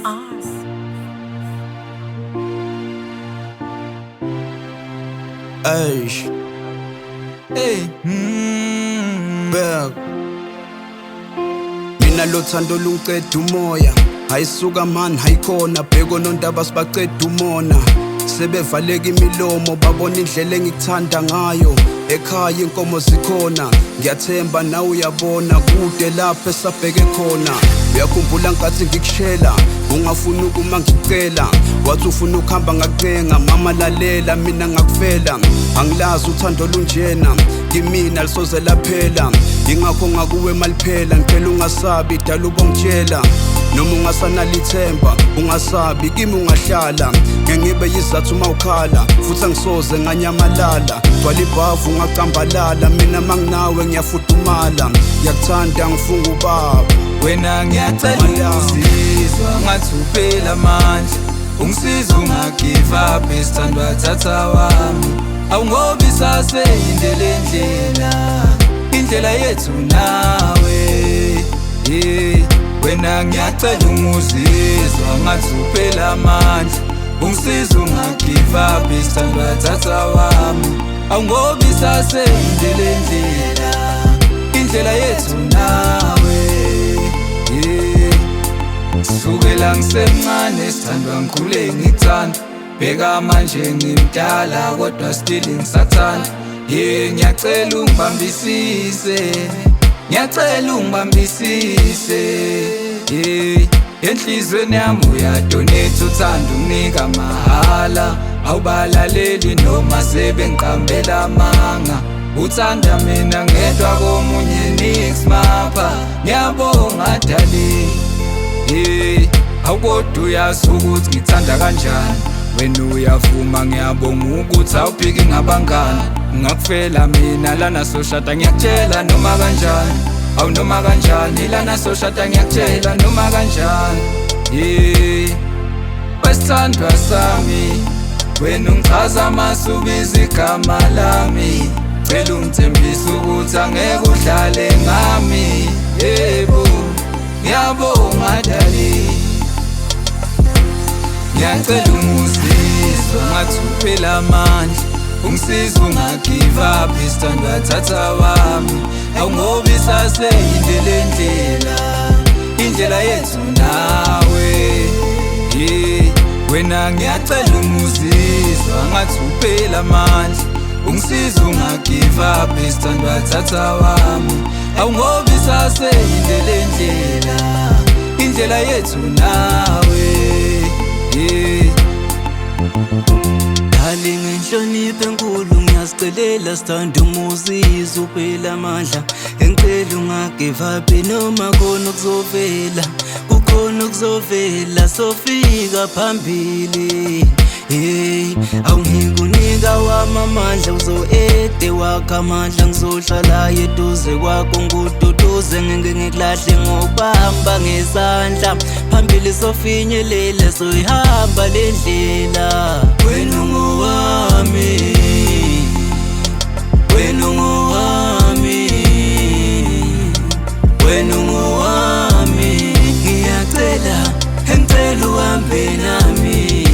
R. Eish, Hey, bheka mina lo thando lungiceda umoya. Hayisuka man, hayikhona bheko nondaba sibaceda umona. Sebevaleka imilomo babona indlela engikuthanda ngayo. Ekhaya inkomo zikhona, ngiyathemba nawe uyabona kude lapho esabheke khona. Uyakhumbula nkathi ngikushela, ungafuni ukuma ngikucela, wathi ufuna ukuhamba ngakucenga. Mama lalela mina ngakufela, angilazi uthando lunjena kimina lisoze laphela. Ingakho ngakuwe maliphela, ngicela ungasabi dala ubongitshela. Noma ungasanalithemba ungasabi kimi ungahlala, ngeke ngibe yizathu mawukhala futhi angisoze nganyamalala. Gcwala ibhavu ungacambalala, mina manginawe ngiyafudumala. Ngiyakuthanda ngifunga ubaba Wena ngiyacela ukusizwa ngathi uphela amandla, ungisiza ungagive up isithandwa thatha wami. Awungobi saseyindlela endlela, indlela yethu nawe. Yeah. Wena ngiyacela ungizizwa ngathi uphela amandla, ungisiza ungagive up isithandwa thatha wami. Awungobi saseyindlela endlela, indlela yethu nawe. Yeah. Sukela ngisemncane sithandwa ngikhule ngikuthanda, bheka manje ngimdala kodwa still ngisathanda. Yeah, ngiyacela ungibambisise, ngiyacela ungibambisise. Yeah, enhlizweni yami uyadonate uthando unginika mahhala, awubalaleli noma sebengiqambela amanga. Uthanda mina ngedwa komunye nix mapha, ngiyabonga darling. Hey, awukodwa uyazi ukuthi ngithanda kanjani. Wena uyavuma ngiyabonga ukuthi awuphiki ngabangani. Ngakufela mina lana soshada ngiyakutshela noma kanjani. Awu noma kanjani lana soshada ngiyakutshela noma kanjani. Yeah, wesithandwa sami, wena ungichaza masubiza igama lami. Cela ungithembise ukuthi angeke udlale ngami. Yebo, ngiyabonga darling. Ngiyacela ungizizwa ngathi uphela amandla, ungisiza ungagive up isithandwa thatha wami. Awungobi saseyindlela endlela, indlela yethu nawe. Yeah. Wena ngiyacela ungizizwa ngathi uphela amandla, ungisiza ungagive up isithandwa thatha wami. Awungobi saseyindlela endlela, indlela yethu nawe. Yeah. Dali ngenhlonipho enkulu ngiyazicelela sithanda umuzizo uphela amandla. Engicela ungagive up noma khona okuzovela, kukhona okuzovela sofika phambili. Hey, awungikunika wami amandla uzo-ede wakho amandla, ngizohlala eduze kwakho ngududuze, ngeke ngikulahle ngokubamba ngesandla. Phambili sofinyelela soyihamba le ndlela. Wena ungowami, wena ungowami, wena ungowami. Ngiyacela, ngicela uhambe nami.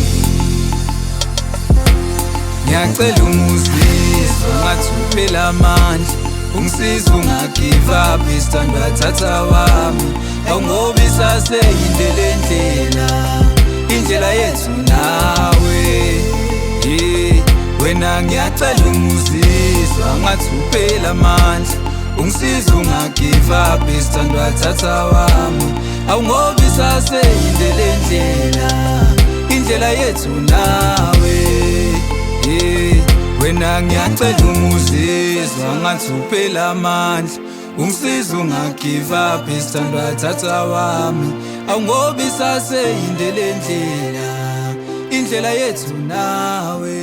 Ngiyacela ungizizwa ngathi uphela amandla, ungisiza ungagive up isithandwa thatha wami. Awungobi saseyindlela endlela, indlela yethu nawe. Yeah. Wena ngiyacela ungizizwa ngathi uphela amandla, ungisiza ungagive up isithandwa thatha wami. Awungobi saseyindlela endlela, indlela yethu nawe. Yeah. Wena ngiyacela ungizizwa ngathi uphela amandla, ungisiza ungagive up isithandwa thatha wami. Awungobi saseyindlela endlela, indlela yethu nawe.